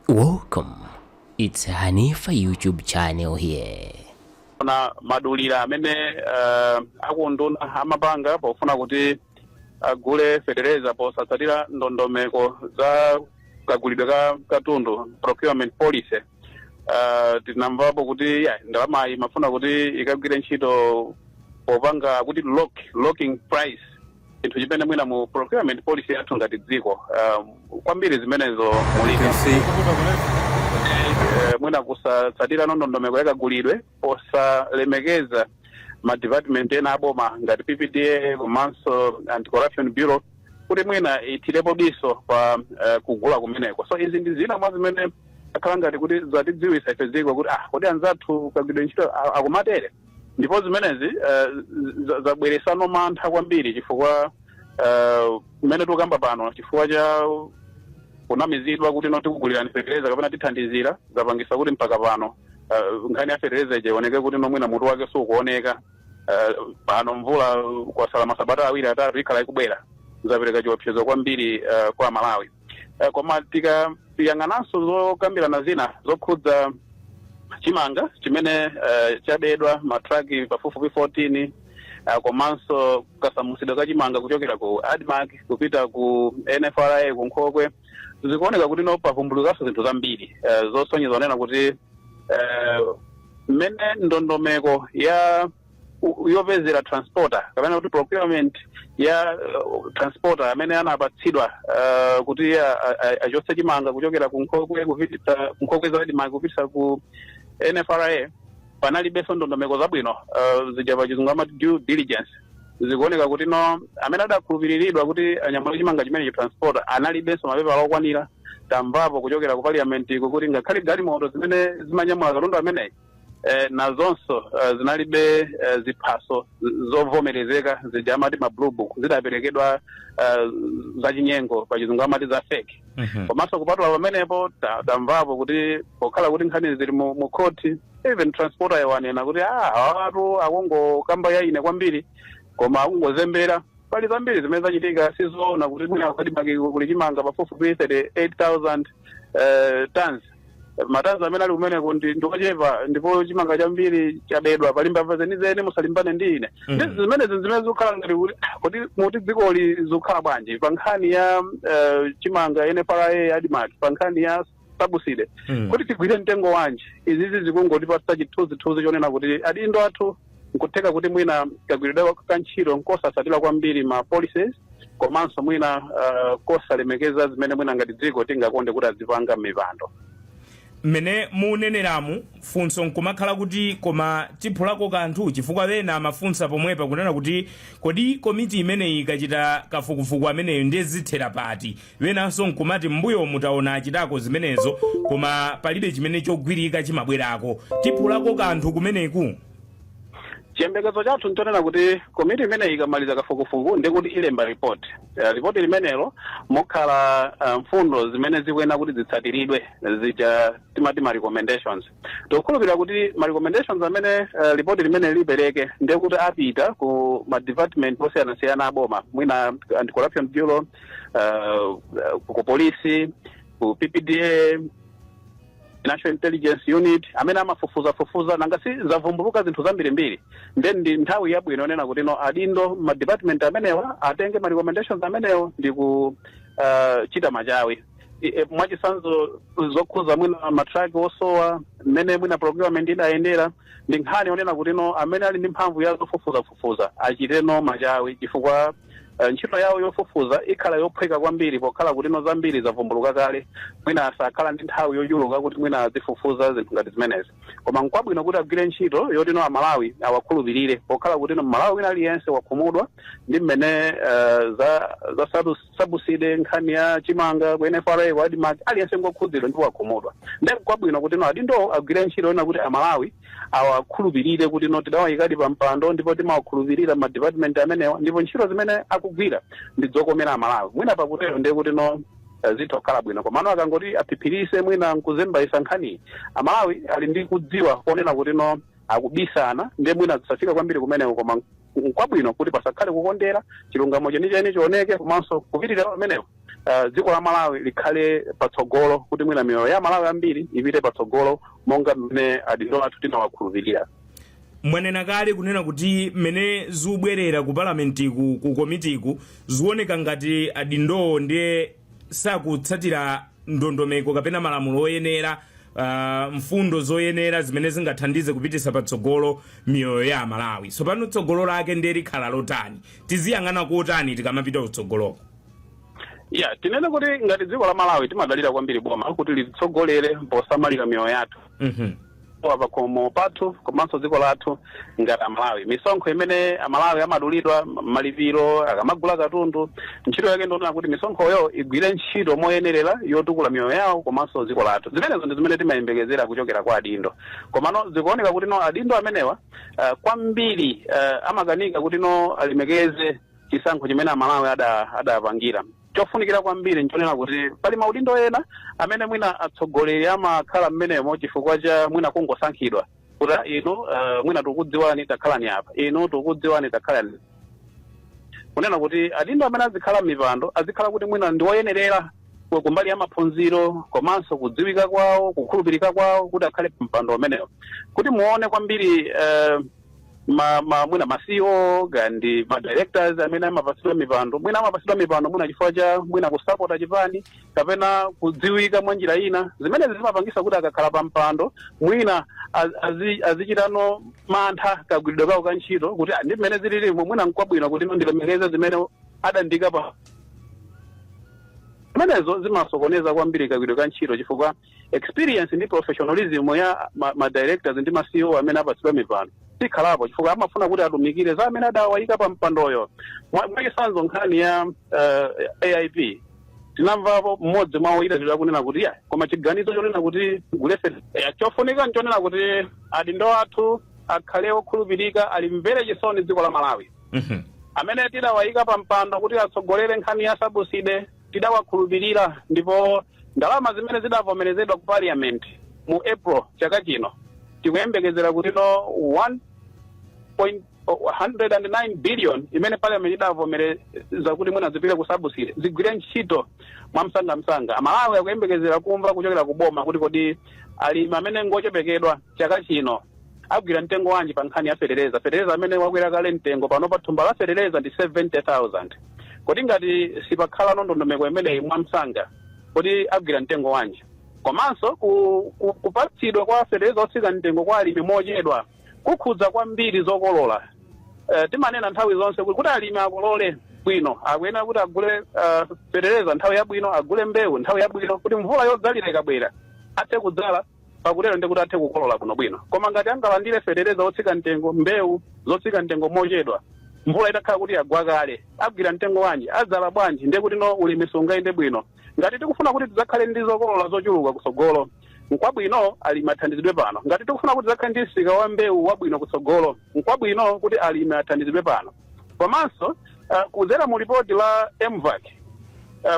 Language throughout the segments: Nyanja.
Welcome. It's Hanifa YouTube channel here. Na madulira amene akunduna amapanga pofuna kuti agule fetereza posatsatira ndondomeko za kagulidwe ka katundu, procurement policy, tinamvapo kuti ya ndalamayi imafuna kuti ikagwire ntchito popanga kuti locking price, chinthu chimene mwina mu procurement policy yathu ngati dziko kwambiri zimenezo mulibe. Mwina kusatsatira ndondomeko yakagulidwe posalemekeza ma department ena aboma ngati PPDA komanso Anti-Corruption Bureau kuti mwina ithirepo diso pa kugula kumeneko. So izi ndi zina mwa zimene akhala ngati kuti zatidziwisa ife dziko kuti ah, kodi anzathu kagwidwe ntchito akumatere? Ndipo zimenezi zabweresano mantha kwambiri chifukwa mmene tikukamba pano, chifukwa cha kunamizidwa kuti no, tikugulirani fetereza kapena tithandizira, zapangisa kuti mpaka pano nkhani ya fetereza ija ioneke kuti no, mwina mutu wake sukuoneka. Pano mvula kwasala masabata 2 3 ikhala ikubwera, zapereka chiopsezo kwambiri kwa Malawi. Koma tikayang'ananso zokambirana zina zokhudza chimanga chimene chabedwa matraki pafupifupi 14, komanso kasamusidwe ka chimanga kuchokera ku ADMARC kupita ku NFRA ku Nkhokwe, zikuoneka kuti no, pavumbulukanso zinthu zambiri zosonyeza onena kuti mmene ndondomeko ya yopezera transporter kapena kuti procurement ya transporter amene anapatsidwa kuti achotse chimanga kuchokera ku Nkhokwe kupititsa ku Nkhokwe za ADMARC kupititsa ku NFRA, panalibenso ndondomeko zabwino, zija pachizungu amati due diligence. Zikuoneka kuti no, amene adakhulupiriridwa kuti anyamule chimanga chimene transporter analibenso mapepala okwanira. Tamvapo kuchokera ku parliament kuti ngakhale galimoto zimene zimanyamula katundu ameneyi nazonso zinalibe ziphaso zovomerezeka, zija amati ma blue book, zidaperekedwa zachinyengo, pachizungu amati za fake. Komanso kupatula pamenepo, tamvapo kuti pokhala kuti nkhani zili mu court, even transporter yawanena kuti ah, awatu akungokamba ya ine kwambiri koma akungozembera. Pali zambiri zimene zachitika. Sizoona kuti mwina ku ADMARC kuli chimanga pafupifupi 38,000 tons. Matons amene ali kumeneko ndi ochepa ndipo chimanga chambiri chabedwa. Pali mbava zenizeni, musalimbane ndi ine. Ndi zimenezi zimene zikukhala ngati kuti ah, kuti muti dzikoli zikukhala bwanji pa nkhani ya chimanga, NFRA, ADMARC, pa nkhani ya subsidy, kuti tigwire mtengo wanji? Izizi zikungotipatsa chithunzithunzi chonena kuti adindo athu nkutheka kuti mwina kagwiridwe ka ntchito nkosasatira kwambiri ma policies, komanso mwina kosalemekeza zimene mwina ngati dziko tingakonde kuti azipanga m'mipando. Mmene muneneramu, funso nkumakhala kuti koma tiphulako kanthu, chifukwa ena amafunsa pomwepa kunena kuti kodi komiti imeneyi ikachita kafukufuku ameneyo ndiye zithera pati? Wenanso nkumati mbuyo mutaona achitako zimenezo koma palibe chimene chogwirika chimabwerako. Tiphulako kanthu kumeneku? Chiyembekezo chathu nchonena kuti komiti imeneyi ikamaliza kafukufuku ndikuti ilemba report. Ripoti limenelo mukhala mfundo zimene zikuyenera kuti zitsatiridwe, zija timati ma recommendations. Tikukhulupirira kuti ma recommendations amene ripoti limene lipereke ndiye kuti apita ku ma department osiyanasiyana aboma, mwina Anti-Corruption Bureau, ku polisi, ku PPDA, National Intelligence Unit, amene amafufuzafufuza. Nanga si zavumbuluka zinthu zambirimbiri? Then ndi nthawi yabwino yonena kuti no, adindo ma department amenewa atenge ma recommendations amenewo ndi ku chita machawi. Mwachitsanzo zokhuza mwina matraki osowa, mmene mwina procurement idayendera, ndi nkhani yonena kuti no, amene ali ndi mphamvu ya zofufuzafufuza achiteno machawi, chifukwa ntchito yawo yofufuza ikhala yophweka kwambiri pokhala kuti no, zambiri zavumbuluka kale. Mwina asakhala ndi nthawi yochuluka kuti mwina azifufuza zinthu ngati zimenezi, koma nkwabwino kuti agwire ntchito yoti no, Amalawi awakhulupirire, pokhala kuti no, Malawi wina aliyense wakhumudwa ndi mmene za subsidy, nkhani ya chimanga ku NFRA, ku ADMARC. Aliyense ngokhudzidwa ndipo wakhumudwa. Ndiye nkwabwino kuti no, adindo agwire ntchito yona kuti Amalawi awakhulupirire kuti no, tidawayikadi pa mpando ndipo timawakhulupirira ma department amenewa, ndipo ntchito zimene akugwira ndi zokomera Amalawi. Mwina pakutero ndiye kuti no, zitha kukhala bwino. Komano akangoti aphiphirise, mwina nkuzembaisa nkhaniyi, Amalawi ali ndi kudziwa konena kuti no, akubisana, ndiye mwina zisafika kwambiri kumeneko, koma Nkwabwino kuti pasakhale kukondera, chilungamo chenicheni chioneke, komanso kupitirira pamenepo, dziko la Malawi likhale patsogolo, kuti mwina miyoyo ya Malawi ambiri ipite patsogolo monga mmene adindo athu tinawakhulupirira. Mwanena kale kunena kuti mmene zikubwerera ku palamentiku, ku komitiku, zioneka ngati adindowo ndiye sakutsatira ndondomeko kapena malamulo oyenera, mfundo zoyenera zimene zingathandize kupitisa patsogolo miyoyo ya Amalawi. Tsopano tsogolo lake ndiye likhala lotani? Tiziyang'ana kotani tikamapita kutsogoloko? Ya, tinene kuti ngati dziko la Malawi timadalira kwambiri boma kuti litsogolere posamalira miyoyo yathu pakhomo pathu komanso dziko lathu ngati Amalawi. Misonkho imene Amalawi amadulidwa, malipiro akamagula katundu, ntchito yake ndionena kuti misonkhoyo igwire ntchito moyenerera yotukula miyoyo yawo komanso dziko lathu. Zimenezo ndi zimene timayembekezera kuchokera kwa adindo. Komano zikuoneka kuti no, adindo amenewa kwambiri amakanika kuti no, alemekeze chisankho chimene Amalawi adapangira. Chofunikira kwambiri nchonena kuti pali maudindo ena amene mwina atsogoleri amakhala mmenemo chifukwa cha mwina kungosankhidwa kuti, "Ah, inu mwina tikudziwani, takhalani apa, inu tikudziwani, takhalani." Kunena kuti adindo amene azikhala m'mipando azikhala kuti mwina ndi oyenerera kumbali ya maphunziro komanso kudziwika kwawo, kukhulupirika kwawo, kuti akhale mpando umenewo. Kuti muone kwambiri ma, ma mwina ma CEO kandi ma directors amene amapatsidwa mipando, mwina amapatsidwa mipando mwina chifukwa cha mwina kusapota chipani kapena kudziwika mwa njira ina. Zimenezi zimapangisa kuti akakhala pa mpando mwina azichitano mantha kagwiridwe kawo ka ntchito, kuti, "Ah, ndi mmene zililimo, mwina nkwabwino kuti ino ndilemekeze zimene adandika pa." Zimenezo zimasokoneza kwambiri kagwiridwe ka ntchito, chifukwa experience ndi professionalism ya ma directors ndi ma CEO amene apatsidwa mipando sikhalapo, chifukwa amafuna kuti atumikire za amene adawayika pa mpandoyo. Mwachitsanzo, nkhani ya AIP, tinamvapo mmodzi mwa oyitanidwa akunena kuti ya, koma chiganizo chonena kuti gulese ya, chofunika nchonena kuti adindo athu akhale okhulupirika, alimvere chisoni dziko la Malawi. Amene tidawayika pa mpando kuti atsogolere nkhani ya subsidy tidawakhulupirira, ndipo ndalama zimene zidavomerezedwa ku parliament mu April chaka chino, tikuyembekezera kuti no, 109 billion imene parliament idavomereza kuti mwina zipite ku subsidy zigwire ntchito mwamsangamsanga. Amalawi akuyembekezera kumva kuchokera ku boma kuti kodi alimi amene ngochepekedwa chaka chino agwira mtengo wanji pa nkhani ya fetereza? Fetereza amene wakwera kale mtengo pano, pa thumba la fetereza ndi 70,000. Kodi ngati sipakhala ndondomeko imeneyi mwamsanga, kodi agwira mtengo wanji? Komanso kupatsidwa kwa fetereza otsika mtengo kwa alimi mochedwa kukhudza kwambiri zokolola. Timanena nthawi zonse kuti alimi akolole bwino akuyenera kuti agule fetereza nthawi yabwino, agule mbewu nthawi yabwino, kuti mvula yodzalira ikabwera athe kudzala, pakutero ndi kuti athe kukolola bwinobwino. Koma ngati angalandire fetereza otsika mtengo, mbewu zotsika mtengo mochedwa, mvula itakhala kuti yagwa kale, agwira mtengo wanji? Adzala bwanji? Ndiye kuti no, ulimi sungayende bwino. Ngati tikufuna kuti tidzakhale ndi zokolola zochuluka kutsogolo, nkwabwino alimi athandizidwe pano. Ngati tikufuna kuti tidzakhale ndi msika wa mbewu wabwino kutsogolo, nkwabwino kuti alimi athandizidwe pano. Komanso kudzera mu ripoti la MVAC,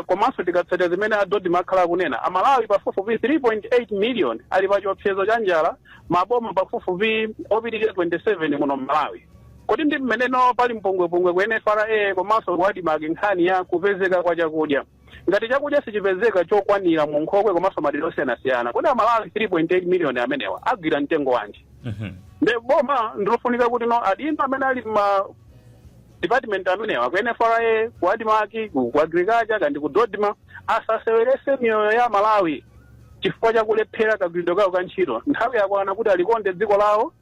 komanso tikatsatira zimene a DoDMA akhala akunena, Amalawi pafupifupi 3.8 million ali pa chiopsezo cha njala, maboma pafupifupi opitirira 27 muno Malawi. Kodi ndi mmeneno pali mpungwepungwe ku NFRA komanso ku ADMARC nkhani ya kupezeka kwa chakudya? Ngati chakudya sichipezeka chokwanira mu nkhokwe komanso madera osiyanasiyana, kodi Amalawi 3.8 million amenewa agwira mtengo wanji? Nde boma ndilofunika kuti no, adindo amene ali ma department amenewa, ku NFRA, ku ADMARC, ku agriculture kandi ku DoDMA, asasewerese miyoyo ya Malawi chifukwa chakulephera kagwiridwe kawo ka ntchito. Nthawi yakwana kuti alikonde dziko lawo.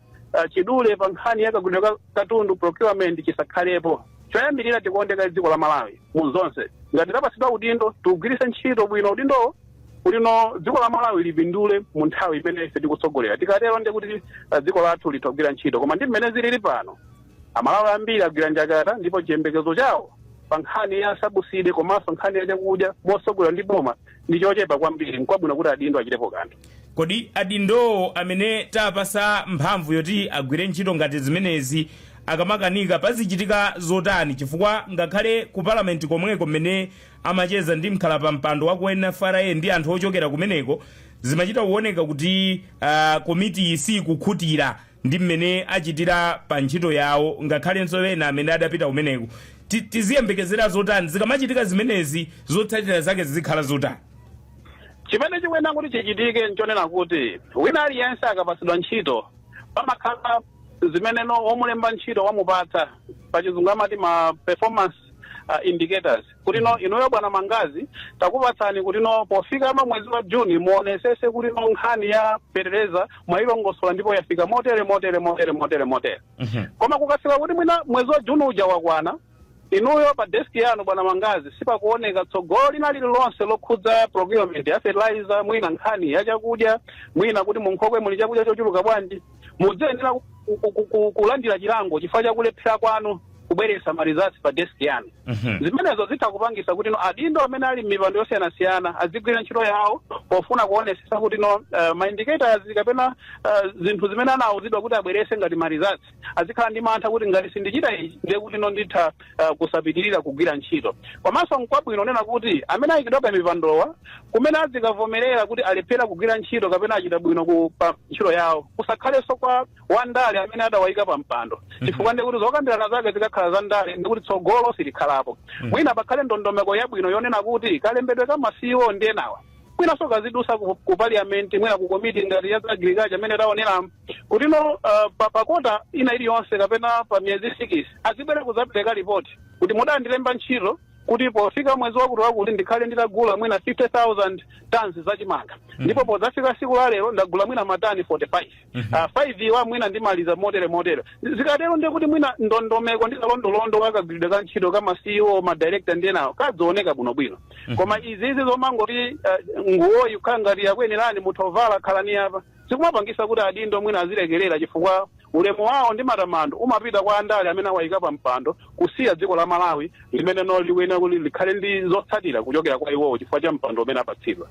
Chidule pa nkhani ya kagwiridwe ka katundu, procurement, chisakhalepo. Choyambirira tikonde ka dziko la Malawi mu zonse. Ngati tapatsidwa udindo, tiugwiritse ntchito bwino udindowo kuti no, dziko la Malawi lipindule mu nthawi imene ife tikutsogolera. Tikatero ndi kuti dziko lathu litha kugwira ntchito. Koma ndi mmene zilili pano, Amalawi ambiri agwira njakata, ndipo chiyembekezo chawo pa nkhani ya subsidy komanso nkhani ya chakudya motsogolera ndi boma ndi chochepa kwambiri. Nkwabwino kuti adindo achitepo kanthu. Kodi adindowo amene tapasa mphamvu yoti agwire ntchito ngati zimenezi akamakanika, pazichitika zotani? Chifukwa ngakhale ku palamenti komweko, mmene amacheza ndi mkhala pa mpando wa ku NFRA ndi anthu ochokera kumeneko, zimachita kuoneka kuti komiti iyi sikukhutira Ndi mmene achitira pa ntchito yawo, ngakhalenso ena amene adapita kumeneku, tiziyembekezera zotani zikamachitika zimenezi? Zotsatira zake zizikhala zotani? Chimene chikuyenera kuti chichitike nchonena kuti wina aliyense akapatsidwa ntchito, pamakhala zimeneno womulemba ntchito wamupatsa, pachizungu amati ma performance indicators, kuti no, inuyo bwana Mangazi, takupatsani kuti no, pofika no mwezi wa Juni muonesese kuti no, nkhani ya fetereza mwayilongosola ndipo yafika motere, motere, motere, motere, motere. Koma kukafika kuti mwina mwezi wa Juni uja wakwana, inuyo pa deski yanu bwana Mangazi sipakuoneka tsogolo lina lililonse lokhudza procurement ya fertilizer, mwina nkhani ya chakudya, mwina kuti munkhokwe muli chakudya chochuluka bwanji, mudziyenera kulandira chilango chifukwa chakulephera kwanu kubweretsa ma results pa desk yanu. Zimenezo zitha kupangisa kuti no, adindo amene ali m'mipando yosiyanasiyana azigwira ntchito yawo pofuna kuonesesa kuti no, ma indicators kapena zinthu zimene anawuzidwa kuti abwerese ngati ma results, azikhala ndi mantha kuti ngati sindichita ichi, ndiye kuti no, nditha kusapitirira kugwira ntchito. Komanso nkwabwino nena kuti amene ayikidwa pa mipandowa, kumene azikavomerera kuti alephera kugwira ntchito kapena achita bwino ku pa ntchito yawo, kusakhalenso kwa wandale amene adawayika pa mpando, chifukwa ndi kuti zokambirana zake zikakhala za ndale, ndikuti tsogolo silikhalapo. Mwina pakhale ndondomeko yabwino yonena kuti kalembedwe ka ma CEO ndi enawa mwinanso kazidusa ku parliament, mwina ku komiti ngati ya agriculture amene taonera, kuti no, pa quarter ina iliyonse kapena pa miyezi 6 azibwera kudzapereka ripoti kuti mudandilemba ntchito kuti pofika mwezi wakuti wakuti ndikhale nditagula mwina 50,000 tons zachimanga, ndipo podzafika siku la lero ndagula mwina matani 45, 5 iwa mwina ndimaliza motere motere. Zikatero ndiye kuti mwina ndondomeko ndi kalondolondo kakagwiridwe ka ntchito ka ma CEO, ma director ndi enawo kadzioneka bwinobwino. Koma izizi zomangoti nguwoyi kukhala ngati yakuyenerani, muthovala khalani apa, zikumapangisa kuti adindo mwina azilekerera, chifukwa ulemu wawo ndi matamando umapita kwa andale amene awayika pa mpando, kusiya dziko la Malawi limene no, likuyenera kuti likhale ndi zotsatira kuchokera kwa iwowo chifukwa cha mpando umene apatsidwa.